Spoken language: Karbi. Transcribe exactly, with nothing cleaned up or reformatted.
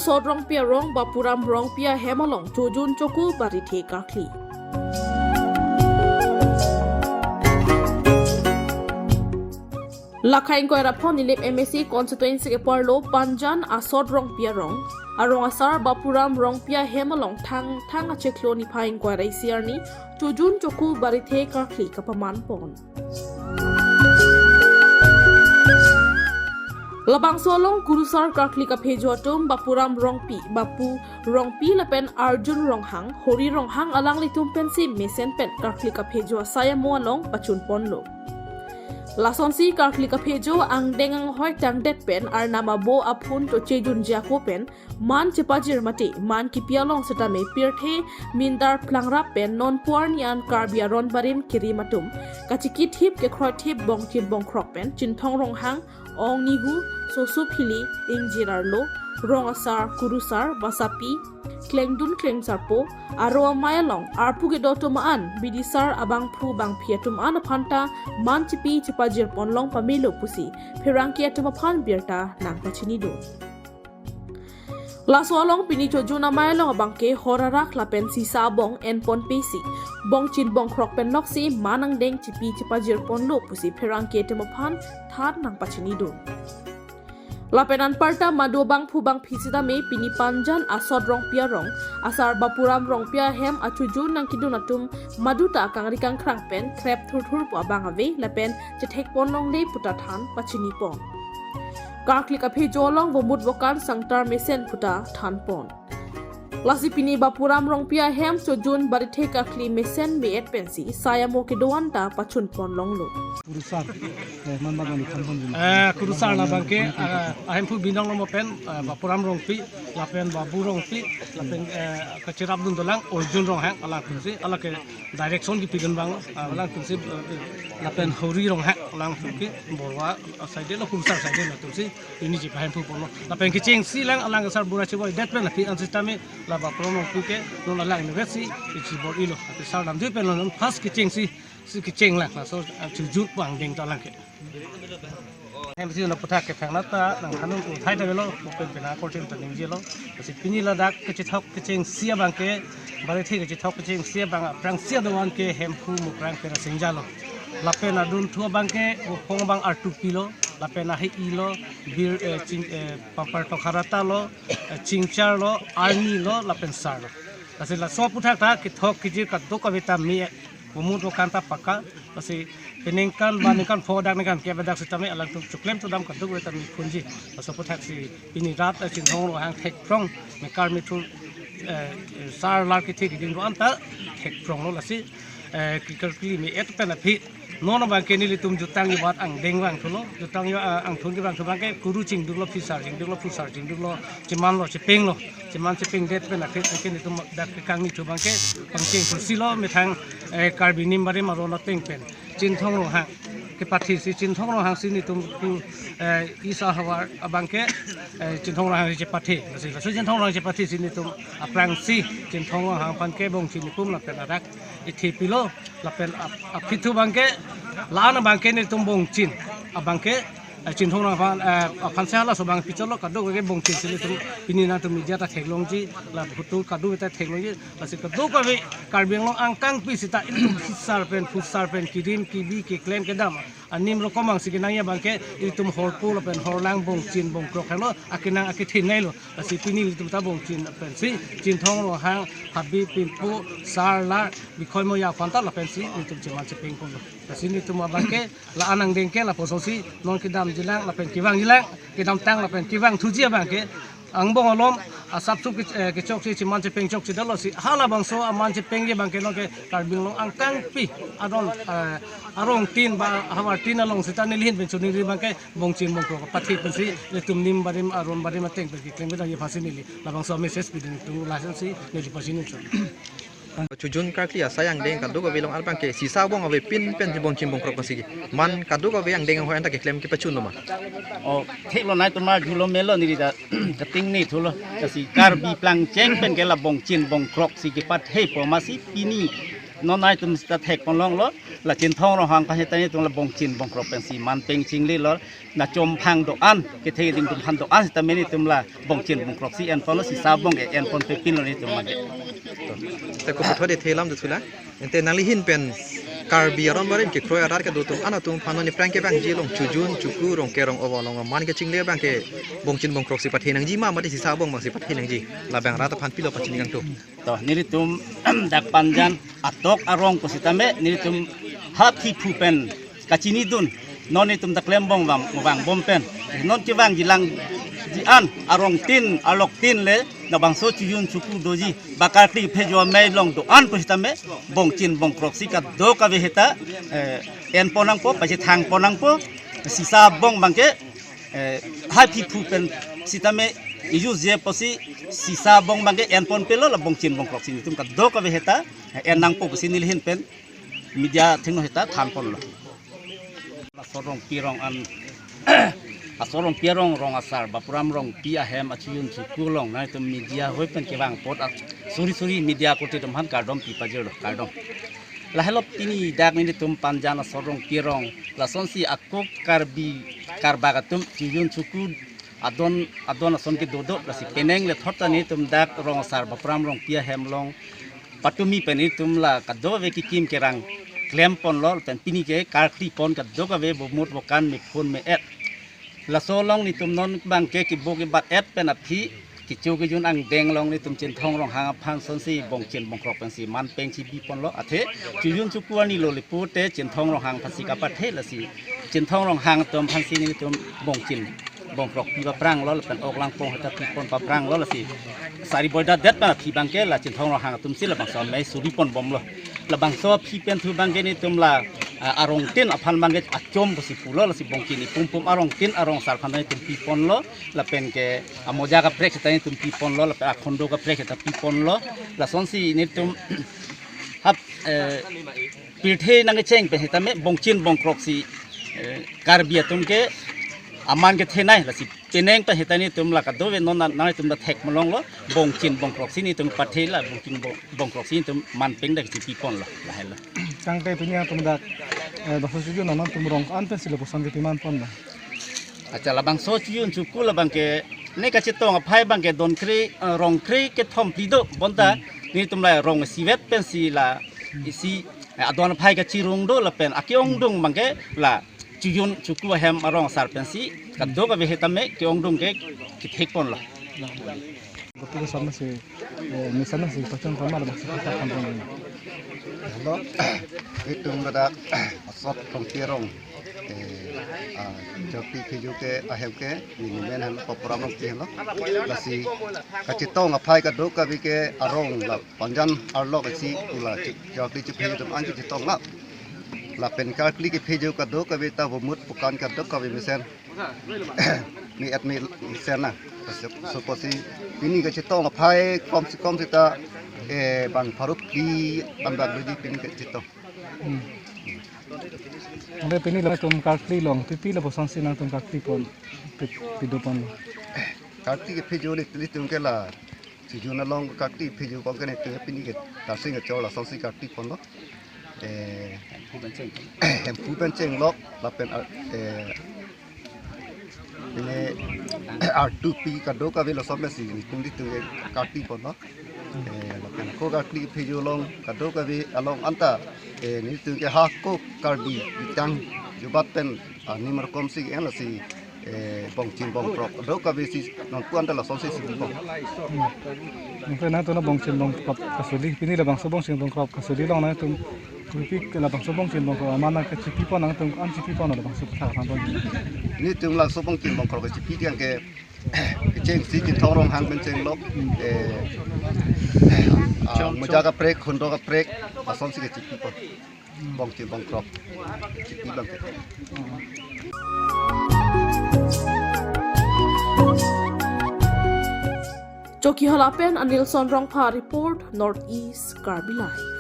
Sot Rongpi arong Bapuram Rongpi ahem along chojun choku barithe karkli. Lakha ingkoi ra phongo Nilip M A C constituency keparlo Panjan Asot Rongpi arong, arong asar Bapuram Rongpi ahem along Thangthang achiklo niphai ingkoi ra isi arni chojun choku barithe karkli kapaman pon. Labangso along kurusar karkli kaphejo atum Bapuram Rongpi, Bapu Rongpi lapen Arjun Ronghang, Hori Ronghang alanglitum pensi mesen pen karkli kaphejo asai amo along pachun ponlo. Lasonsi karkli kaphejo angdeng anghoi tangdet pen arnam abo aphun chochejunji ako pen man chepajir mate man kipi along setame pirthe mindar plangrap pen non puarni an Karbi aron barim kerim atum kachikithip kekhroithip Bongchin Bongkrok pen Chinthong Ronghang, Ong Nihu, Sosup Hili, Ingjir Arlo, Rong Asar, Kurusar, Basapi, Klengdun Klengsarpo, Aro Amei along arpu kedo atum an, bidisar abangphu bangphi atum an aphanta man chipi chepajir ponlong pamelo pusi pherangke atum aphan birta nangpachinidun. Laso along pini chojun amei along abangke hor arak lapen sisa abong enpon pesi Bongchin Bongkrok pen loksi man angdeng chipi chepajir ponlo pusi pherangke atum aphan than nangpachinidun. Lapen anparta madu abangphu bangphi sitame pini Panjan Asot Rongpi arong asar Bapuram Rongpi ahem achojun nangkedun atum maduta kangri kangkrang pen krep thurthur pu abang ave lapen chethek ponlongle puta than pachini pon. Karkli kaphejo along vomut vokan sangtar mesen puta than pon. Lasi pini Bapuram Rongpi ahem chojun barithe karkli mesen me-et pensi sai amo kedo-an ta pachun ponlonglo. Kurusar, eh, man bang mani khan pon jin. Eh, kurusar labangke, eh, ahemphu binong lomo pen, eh, Bapuram Rongpi, lapen Babu Rongpi, lapen, eh, kachirap dun dolang, Arjun Ronghang, alangphi si, alake direction kipidun bang, eh, alangphi si, eh, lapen Hori Ronghang, alangphi Borwa, eh, side lo, kurusar side lo, tumsi, ini ji pahemphu ponlo. Lapen kechengsi lang, alang asar bura chiboi, det pen, lapi an sitame, la Bapuram Rongpi ke, non alang ni vesi, ichi bor ilo, lapi sar dam dui pen, non first kechengsi, si kecheng lang, laso, ah, chojun pu angdeng ta lang ke. Hem si na puthak ke phang nata nang hanung uthai ta velo, open pena korte ta ningjelo. Lasi pini ladak kechethok kechengsi abangke, barithe kechethok kechengsi abang aphrangsi adovan ke hemphu mukrang pera singjalo. Lapen adunthu abangke, uphong abang artu pilo, lapen ahi ilo, bir, eh, ching, eh, papar tokharata lo, eh, chingchar lo, arni lo, lapen sar lo. Lasi laso aputhak ta kethok kejir kadokave ta me, vomut vokan ta paka, lasi peningkan ba ningkan pho dak ningkan kep dak sitame alangtum choklem chodam kadokave ta me phunji. Laso aputhak si pini rat, eh, Chinthong Ronghang thekphrong, mekar methur, eh, sar lar kethe keding ro anta thekphrong lo lasi, eh, kekarkli me-et pen aphi. Non abangke nelitum jutang ibat angdeng vangthulo, jutang yo, ah, angthun kevangthu abangke kuru chingduklo, phisar chingduklo, phusar chingduklo, chemanlo, chepenglo, cheman chepengdet pen akhir abangke nelitum dak kekangni thu abangke pangcheng thusilo methang, eh, Karbi nim barim aron ateng pen Chinthong Ronghang kepathi si Chinthong Ronghang si nelitum ku, eh, isa havar abangke, eh, Chinthong Ronghang si chepathe. Lasi, lasi Chinthong Ronghang chepathe si nelitum aphrangsi Chinthong Ronghang aphan ke Bongchin nipum lapen arak ithi pilo lapen ap-, aphi thu abangke, la-an abangke nelitum Bongchin abangke, eh, Chinthong Ronghang aphan, eh, aphan si halaso abang picholo kadokave Bongchin si nelitum pini nangtum media ta theklongji, la photo kadokave ta theklongji, lasi kadokave Karbi Anglong angkangpi sita ilitum phisar pen, phusar pen, kerim, kebi, keklem, kedam anim rokom angsi kenangji abangke ilitum horpo lapen horlang Bongchin Bongkrok helo, akenang akethenei lo. Lasi pini nelitum ta Bongchin pensi Chinthong Ronghang, Habib, Pimpu, Sar, Lar, Bikhoi, Moya aphanta lapensi nelitum cheman chepeng ponlo. Lasi nelitum abangke la-an angdeng ke lapuson si non kedamjilang lapen kevangjilang, kedamtang lapen kevangthuji abangke angbong alom asapso ke, eh, kechoksi cheman chepeng choksi dolo si halabangso aman chepengji abangke nonke Karbi Anglong angkangpi adon, eh, arong tin ba havar tin along sita neli ahin pen choningri abangke Bongchin Bongkrok pathe pensi nelitum nim barim aron barim ateng pen keklem kedam aphansi neli labangso message pidun tung lason si neli pachini chun. Chojun karkli asai angdeng kadokave along abangke sisa abong avepin pen Bongchin Bongkrok pensi man kadokave angdeng anghoi anta keklem kepachunlo ma? O, theklonei tumar julo melo neli ta kating ni thulo. Lasi Karbi plangcheng pen ke la Bongchin Bongkrok si kepathe po masi pini Non nangtum sita thekponlonglo, la Chinthong Ronghang aphan sita nelitum la Bongchin Bongkrok pensi manpeng chinglilo, na chomphang do-an, kethe keding atum aphan do-an sita nelitum la Bongchin Bongkrok si enponlo, sisa abong ke enpon pepinlo nelitum mage. Te koputhot de thelam do thula. Ante nangli ahin pen Karbi aron barim kekroi arat kedo atum an atum aphan neli aphrang kevangji along chojun choku rong kerong obo along man kechingle abang ke Bongchin Bongkrok si pathenangji ma mate sisa abong abang si pathenangji. Labang rat aphan pilo pachini kangtung. To, nelitum dak Panjan atok arong pusitame nelitum ha phiphu pen kachinidun. Non nelitum dak klembom vang, vangbom pen. Non kevangji lang ji an arong tin, arlok tin le, labangso chojun choku doji, ba karkli phejo amei along do-an pusitame, Bongchin Bongkrok si kadokave sita, eh, enpon nangpo, pachethangpon nangpo, sisa abong abang ke, eh, ha phiphu pen sitame ijuje pusi sisa abong abang ke enpon pelo, la Bongchin Bongkrok si nelitum kadokave sita, eh, en nangpo pusi neli ahin pen media athengno sita thanponlo. Asor Rongpi arong an, Asor Rongpi arong, rong asar Bapuram Rongpi ahem achojun choku along nangtum media hoi pen kevang apot a, suri suri media akorte atum aphan kardom pi pajirlo, kardom. Lahelo pini dak nelitum Panjan Asor Rongpi arong, lasonsi ako Karbi karbak atum chojun choku adon adon ason kedo do, lasi penang le thot ta nelitum dak rong asar Bapuram Rongpi ahem along patumi pen nelitum la kadokave kekim kerang klemponlo, pen pini ke karklipon kadokave bomut bokan mephun me-et. Laso along nelitum non abang ke kibo kebat et pen aphi kecho kejun angdeng along nelitum Chinthong Ronghang aphan sonsi Bongchin Bongkrok pensi manpeng chibiponlo, athe chojun choku arni lo le pute Chinthong Ronghang aphansi kapathe, lasi Chinthong Ronghang atum aphansi nelitum Bongchin Bongkrok pi papranglo, lapen ok langpong sita pipon papranglo, lasi sari boida det pen aphi abang ke la Chinthong Ronghang atum si labangso amei suriponbomlo. Labangso aphi pen thu abang ke nelitum la, ah, arong tin aphan abang ke achom pusi pulo, lasi Bongchin ipum pum arong tin arong asar aphan nelitum piponlo, lapen ke amoja kaprek sita nelitum piponlo, lapen akhondo kaprek sita piponlo, lasonsi nelitum hap, eh, pirthe nangkecheng pen sitame Bongchin Bongkrok si, eh, Karbi atum ke aman kethenei, lasi penang pen sita nelitum la kadokave non nang, nangtum la thekponlonglo, Bongchin Bongkrok si nelitum pathe, la Bongchin Bong-, Bongkrok si nelitum manpeng dak chipiponlo, lahelo. Tangte pini atum dak, eh, bangso chojun nangtum rong an pensi lapuson kepi manponlo. Accha, labangso chojun choku labang ke ne kachetong aphai abang ke don kre, eh, rong kre kethom phli do, bonta nelitum la rong isivet pensi la isi, eh, adon aphai kachirung do, lapen ake-ongdung abang ke la chojun choku ahem arong asar pensi kadokave sitame ke-ongdung ke kethekponlo. Kopi kosam si, eh, misan si pachon sama ada maksud kita kampung ini. Hello, nelitum ladak Asor Rongpi arong, eh, ah, Jokti Phiju ke ahem ke, neli men hem Bapuram Rongpi helo. Lasi kachetong aphai kadokave ke arong la Panjan arlok isi ula Jokti Phiju atum an kachetong la. Lapen karkli kephejo kadokave ta bomut bokan kadokave mesen me-et mesen na. So, so pusi pini kachetong aphai kom si kom sita, eh, bang pharo phli an bak doji pini kachetong. Hmm. Ante pini latum karkli along, pipi lapuson si nangtum karklipon, pi-, pidoponlo. Karkli kephejo le nelitum ke la chojun along karkli phejo abang ke nelitum pini ke tarsing kachor lasonsi karkliponlo. Eh, Hemphu pen chenglok, lapen, eh, ini artu pi kadokave lason pensi nelitum nelitum ke karkliponlo. Eh, lapen ako karkli phejo along kadokave along anta, eh, nelitum ke ha ako Karbi Bitang Jubat pen, ah, nim rokom si en lasi, eh, Bongchin Bongkrok kadokave si nonpu anta lasonsi si bong. Hmm. Nangtum nangtum na Bongchin Bongkrok kasuli, pini labangso Bongchin Bongkrok kasuli along nangtum kopi ke labangso Bongchin Bongkrok aman nangkachipipon nangtum an chipipon labangso kotha thanpon. Nelitum labangso Bongchin Bongkrok kachipi abang ke kecheng si Chinthong Ronghang pen chenglok, eh, ah, moja kaprek, akhondo kaprek, lasonsi kachipipon. Bongchin Bongkrok chipi abang ke. Chokihola pen Anilson Rongpha report, North East Karbi Live.